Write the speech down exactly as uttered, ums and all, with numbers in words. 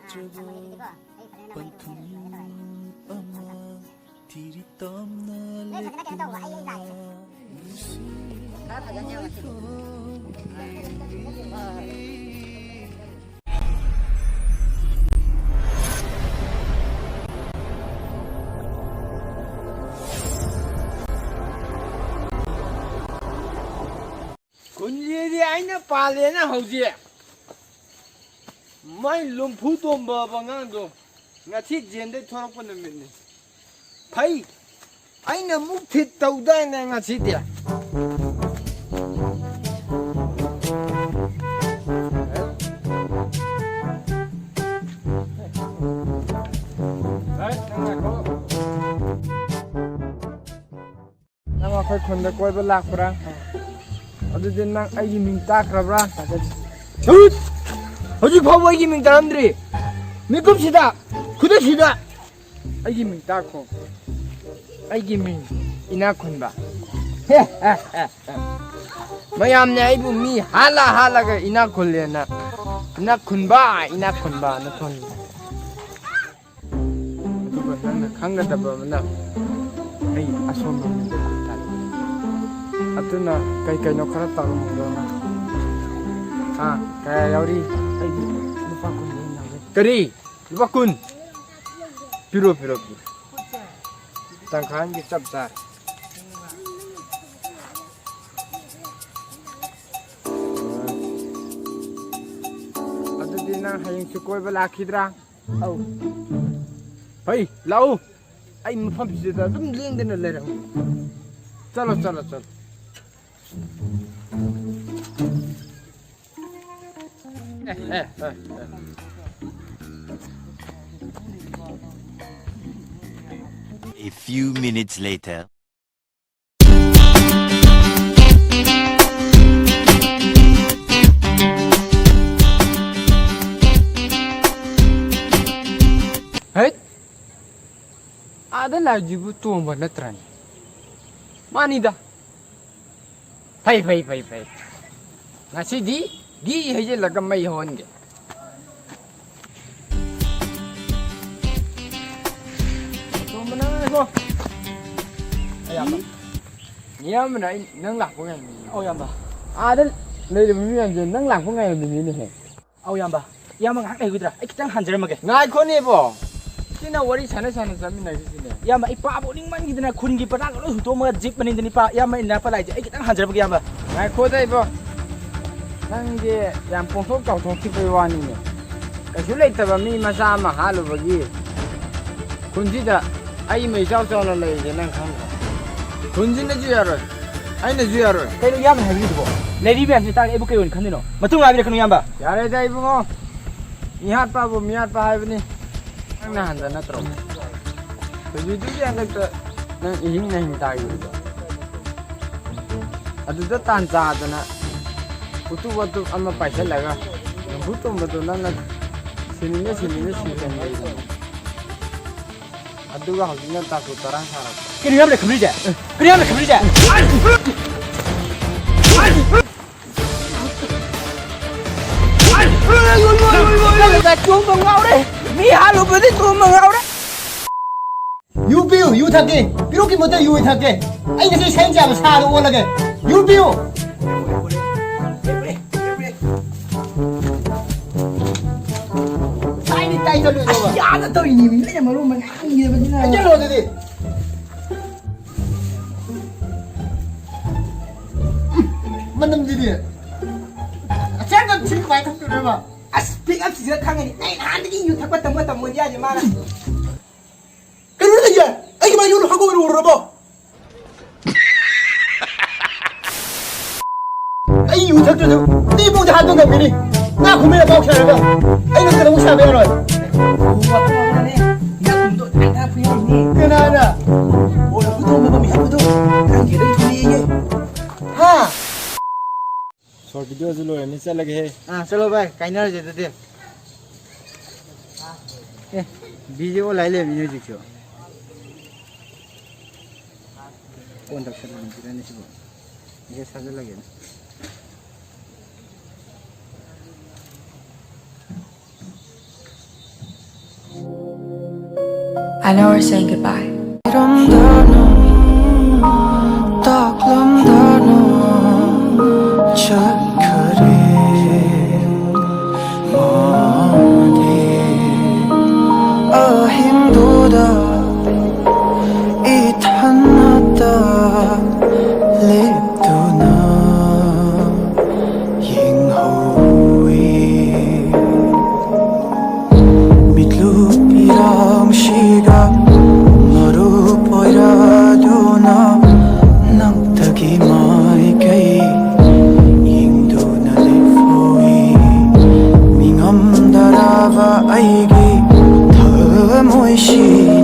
ꯄꯟꯊꯨꯡ ꯑꯃ ꯊꯤꯔꯤ ꯇꯝꯅ ꯂꯦꯞꯇꯨꯅ ꯅꯨꯡꯁꯤ ꯀꯨꯟꯖꯦꯗꯤ ꯑꯩꯅ ꯄꯥꯜꯂꯦꯅ ꯍꯧꯖꯤꯛ ꯃꯥꯏ ꯂꯨꯝꯐꯨ ꯇꯣꯝꯕ ꯑꯉꯥꯡꯗꯣ ꯉꯁꯤ ꯖꯦꯟꯗꯩ ꯊꯣꯔꯛꯄ ꯅꯨꯃꯤꯠꯅꯤ꯫ ꯐꯩ, ꯑꯩꯅ ꯑꯃꯨꯛ ꯊꯤꯠ ꯇꯧꯗꯥꯏꯅꯦ ꯉꯁꯤꯗꯤ꯫ ꯅꯪ ꯑꯩꯈꯣꯏ ꯈꯨꯟꯗ ꯀꯣꯏꯕ ꯂꯥꯛꯄ꯭ꯔꯥ? ꯑꯗꯨꯗꯤ ꯅꯪ ꯑꯩꯒꯤ ꯃꯤꯡ ꯇꯥꯈ꯭ꯔꯕ꯭ꯔꯥ? ꯍꯧꯖꯤꯛ ꯐꯥꯎꯕ ꯑꯩꯒꯤ ꯃꯤꯡ ꯇꯥꯔꯝꯗ꯭ꯔꯤ꯫ ꯃꯤꯀꯨꯞꯁꯤꯗ, ꯈꯨꯗꯛꯁꯤꯗ ꯑꯩꯒꯤ ꯃꯤꯡ ꯇꯥꯈꯣ꯫ ꯑꯩꯒꯤ ꯃꯤꯡ ꯏꯅꯥꯛ ꯈꯨꯟꯕ꯫ ꯃꯌꯥꯝꯅ ꯑꯩꯕꯨ ꯃꯤ ꯍꯥꯠꯂ ꯍꯥꯠꯂꯒ ꯏꯅꯥꯛ ꯈꯨꯜꯂꯦꯅ ꯏꯅꯥꯛ ꯈꯨꯟꯕ, ꯏꯅꯥꯛ ꯈꯨꯟꯕꯅ ꯊꯣꯟꯕ꯫ ꯑꯗꯨꯒ ꯅꯪꯅ ꯈꯪꯒꯗꯕ ꯑꯃꯅ, ꯑꯩ ꯑꯁꯣꯟꯕ ꯃꯤꯗ ꯍꯥꯏꯇꯥꯔꯦ꯫ ꯑꯗꯨꯅ ꯀꯩ ꯀꯩꯅꯣ ꯈꯔ ꯇꯧꯔꯝꯃꯨꯗꯅ꯫ ꯑꯥ, ꯀꯌꯥ ꯌꯥꯎꯔꯤ? ꯑꯩꯗꯤ ꯂꯨꯄꯥ ꯀꯨꯟ ꯍꯦꯟꯅ ꯌꯥꯎꯖꯩ꯫ ꯀꯔꯤ? ꯂꯨꯄꯥ ꯀꯨꯟ? ꯄꯤꯔꯣ, ꯄꯤꯔꯣ, ꯄꯤꯔꯣ꯫ ꯇꯪꯈꯥꯏ ꯑꯃꯒꯤ ꯆꯞ ꯆꯥꯔꯦ꯫ ꯑꯗꯨꯗꯤ ꯅꯪ ꯍꯌꯦꯡꯁꯨ ꯀꯣꯏꯕ ꯂꯥꯛꯈꯤꯗ꯭ꯔꯥ? ꯑꯧ꯫ ꯐꯩ, ꯂꯥꯛꯎ꯫ ꯑꯩ ꯃꯐꯝꯁꯤꯗ ꯑꯗꯨꯝ ꯂꯦꯡꯗꯅ ꯂꯩꯔꯝꯒꯦ꯫ ꯆꯠꯂꯣ, ꯆꯠꯂꯣ, ꯆꯠꯂꯣ꯫ ꯑꯦ, ꯑꯦ, ꯑꯦ, ꯑꯦ꯫ A few minutes later. ꯍꯩꯠ! ꯑꯥꯗ ꯂꯥꯛꯏꯁꯤꯕꯨ ꯇꯣꯝꯕ ꯅꯠꯇ꯭ꯔꯅꯦ? ꯃꯥꯅꯤꯗ꯫ ꯐꯩ, ꯐꯩ, ꯐꯩ, ꯐꯩ꯫ ꯉꯁꯤꯗꯤ ꯘꯤ ꯍꯩꯖꯤꯜꯂꯒ ꯃꯩ ꯍꯧꯍꯟꯒꯦ꯫ ꯏꯕꯣ꯫ ꯑꯌꯥꯝꯕ꯫ ꯏꯌꯥꯝꯕꯅ ꯑꯩ ꯅꯪ ꯂꯥꯛꯄ ꯉꯥꯏꯔꯝꯃꯤꯅꯦ꯫ ꯑꯧ, ꯏꯌꯥꯝꯕ꯫ ꯑꯥꯗ ꯂꯩꯔꯤꯕ ꯃꯤ ꯃꯌꯥꯝꯁꯦ ꯅꯪ ꯂꯥꯛꯄ ꯉꯥꯏꯔꯝꯃꯤꯅꯤꯅꯦꯍꯦ꯫ ꯑꯧ, ꯏꯌꯥꯝꯕ꯫ ꯏꯌꯥꯝꯕ ꯉꯥꯏꯍꯥꯛ ꯂꯩꯒꯗ꯭ꯔꯥ? ꯑꯩ ꯈꯤꯇꯪ ꯍꯟꯖꯔꯝꯃꯒꯦ꯫ ꯉꯥꯏꯈꯣꯅꯦ ꯏꯕꯣ꯫ ꯁꯤꯅ ꯋꯥꯔꯤ ꯁꯥꯟꯅ ꯁꯥꯟꯅ ꯆꯠꯃꯤꯟꯅꯔꯤꯁꯤꯅꯦ꯫ ꯏꯌꯥꯝꯕ, ꯑꯩ ꯄꯥꯕ ꯑꯣꯅꯤꯡꯃꯟꯈꯤꯗꯅ ꯈꯨꯟꯒꯤ ꯄꯇꯥꯒ ꯂꯣꯏ ꯍꯨꯟꯇꯣꯛꯑꯝꯃꯒ ꯖꯤꯞ ꯃꯅꯤꯡꯗꯅꯤ ꯄꯥ-, ꯏꯌꯥꯝꯕ ꯑꯩꯅ ꯅꯥꯛꯄ ꯂꯥꯛꯏꯁꯦ꯫ ꯑꯩ ꯈꯤꯇꯪ ꯍꯟꯖꯔꯝꯃꯒꯦ, ꯏꯌꯥꯝꯕ꯫ ꯉꯥꯏꯈꯣꯗ ꯏꯕꯣ꯫ ꯅꯪꯁꯦ ꯌꯥꯝ ꯄꯣꯡꯊꯣꯛ ꯆꯥꯎꯊꯣꯛꯈꯤꯕꯩ ꯋꯥꯅꯤꯅꯦ꯫ ꯀꯩꯁꯨ ꯂꯩꯇꯕ ꯃꯤ ꯃꯆꯥ ꯑꯃ ꯍꯥꯠꯂꯨꯕꯒꯤ ꯈꯨꯟꯁꯤꯗ ꯑꯩ ꯃꯩ ꯏꯆꯥꯎ ꯆꯥꯎꯅ ꯂꯩꯔꯤꯁꯦ ꯅꯪ ꯈꯪꯗ꯭ꯔꯣ? ꯈꯨꯟꯁꯤꯅꯁꯨ ꯌꯥꯔꯣꯏ, ꯑꯩꯅꯁꯨ ꯌꯥꯔꯣꯏ꯫ ꯀꯩꯅꯣ ꯏꯌꯥꯝꯕ ꯍꯥꯏꯕꯤꯔꯤꯗꯨꯕꯣ? ꯂꯩꯔꯤ ꯃꯌꯥꯝꯁꯤ ꯇꯥꯔꯒ ꯑꯩꯕꯨ ꯀꯩ ꯑꯣꯏꯅ ꯈꯟꯗꯣꯏꯅꯣ? ꯃꯇꯨꯡ ꯉꯥꯏꯕꯤꯔꯛꯀꯅꯨ ꯏꯌꯥꯝꯕ꯫ ꯌꯥꯔꯦꯗ ꯏꯕꯨꯡꯉꯣ, ꯃꯤꯍꯥꯠꯄꯕꯨ ꯃꯤꯍꯥꯠꯄ ꯍꯥꯏꯕꯅꯤ꯫ ꯅꯪꯅ ꯍꯟꯗ ꯅꯠꯇ꯭ꯔꯣ? ꯍꯧꯖꯤꯛꯇꯨꯒꯤ ꯍꯟꯗꯛꯇ ꯅꯪ ꯏꯍꯤꯡ ꯅꯍꯤꯡ ꯇꯥꯈꯤꯕꯗꯣ, ꯑꯗꯨꯗ ꯇꯥꯟ ꯆꯥꯗꯅ ꯎꯇꯨꯞ ꯋꯥꯇꯨꯞ ꯑꯃ ꯄꯥꯏꯁꯜꯂꯒ ꯅꯝꯐꯨ ꯇꯣꯝꯕꯗꯣ ꯅꯪꯅ ꯁꯤꯅꯤꯡꯉ ꯁꯤꯅꯤꯡꯉ ꯁꯤꯍꯟꯕꯅꯤꯗꯅ꯫ ꯑꯗꯨꯒ ꯍꯧꯖꯤꯛꯅ ꯇꯥꯇꯨ ꯇꯔꯥ ꯁꯥꯔꯛꯄ꯫ ꯀꯔꯤ ꯌꯥꯝ ꯂꯩꯈꯠꯂꯤꯁꯦ? ꯀꯔꯤ ꯌꯥꯝ ꯂꯩꯈꯠꯂꯤꯁꯦ? ꯆꯣꯡꯕ ꯉꯥꯎꯔꯦ꯫ ꯃꯤ ꯍꯥꯠꯂꯨꯕꯗꯤ ꯆꯣꯡꯕ ꯉꯥꯎꯔꯦ꯫ ꯌꯨ ꯄꯤꯌꯨ, ꯌꯨ ꯊꯛꯀꯦ꯫ ꯄꯤꯔꯨꯛꯀꯤ ꯃꯍꯨꯠꯇ ꯌꯨ ꯑꯣꯏ ꯊꯛꯀꯦ꯫ ꯑꯩ ꯉꯁꯤ ꯁꯟ ꯆꯥꯕ ꯁꯥꯗ ꯑꯣꯜꯂꯒꯦ꯫ ꯌꯨ ꯄꯤꯌꯨ꯫ ꯇꯥꯏꯅꯤ, ꯇꯥꯏ ꯆꯠꯂꯣꯏꯗꯧꯕ꯫ ꯌꯥꯗ ꯇꯧꯔꯤꯅꯤ, ꯃꯤ ꯂꯩꯅ ꯃꯔꯣꯟ ꯑꯃ ꯉꯥꯡꯉꯤꯕꯅꯤꯅ꯫ ꯆꯠꯂꯣ ꯑꯗꯨꯗꯤ꯫ ꯃꯅꯝꯁꯤꯗꯤ꯫ ꯑꯁꯦꯡꯕ ꯁꯤ ꯀꯃꯥꯏꯅ ꯊꯛꯇꯣꯏꯅꯣꯕ? ꯑꯁ, ꯄꯤꯛ ꯑꯞꯁꯤꯗ ꯈꯪꯒꯅꯤ꯫ ꯑꯩ ꯅꯍꯥꯟꯗꯒꯤ ꯌꯨ ꯊꯛꯄ ꯇꯝꯃꯣ ꯇꯝꯃꯣꯗꯤ ꯍꯥꯏꯁꯦ ꯃꯥꯅ꯫ ꯀꯩꯅꯣ ꯂꯩꯌꯦ? ꯑꯩꯒꯤ ꯃꯥꯏ ꯌꯣꯟ ꯍꯥꯒꯣ ꯑꯣꯏꯅ ꯎꯔꯨꯔꯕꯣ? ꯑꯩ ꯌꯨ ꯊꯛꯇ꯭ꯔꯁꯨ ꯅꯨꯄꯤ ꯄꯣꯡꯗ ꯍꯥꯠꯄ ꯉꯝꯒꯅꯤ꯫ ꯉꯥ ꯈꯨꯝꯃꯦꯅ ꯄꯥꯎ ꯁꯥꯔꯒ ꯑꯩꯅ ꯀꯩꯗꯧꯕ ꯁꯥꯕ ꯌꯥꯔꯣꯏ? ꯅꯪꯗꯣ ꯊꯥꯡ ꯊꯥꯡ ꯐꯨꯏ ꯍꯥꯏꯅꯤ꯫ ꯀꯅꯥꯅ? ꯑꯣ, ꯂꯐꯨ ꯊꯣꯡꯕ ꯃꯃꯤ ꯍꯥꯞꯄꯗꯣ꯫ ꯅꯪ ꯀꯩꯗꯧ ꯊꯨꯝꯃꯦꯌꯦ? ꯍꯥ? ꯁꯣꯔꯠ ꯚꯤꯗꯤꯑꯣꯁꯨ ꯂꯣꯏꯔꯅꯤ, ꯆꯠꯂꯒꯦꯍꯦ꯫ ꯑꯥ, ꯆꯠꯂꯣ ꯚꯥꯏ, ꯀꯥꯏꯅꯔꯁꯦ ꯑꯗꯨꯗꯤ꯫ ꯑꯦ, ꯕꯤꯖꯤ ꯑꯣꯟ ꯂꯥꯏ ꯂꯩꯔꯝꯃꯤꯅꯦ ꯍꯧꯖꯤꯛꯁꯨ꯫ ꯐꯣꯟ ꯇꯧꯁꯜꯂꯝꯁꯤꯔꯅꯦ ꯁꯤꯕꯣ꯫ Message ꯊꯥꯖꯤꯜꯂꯒꯦꯅꯦ꯫ I know we're saying goodbye. she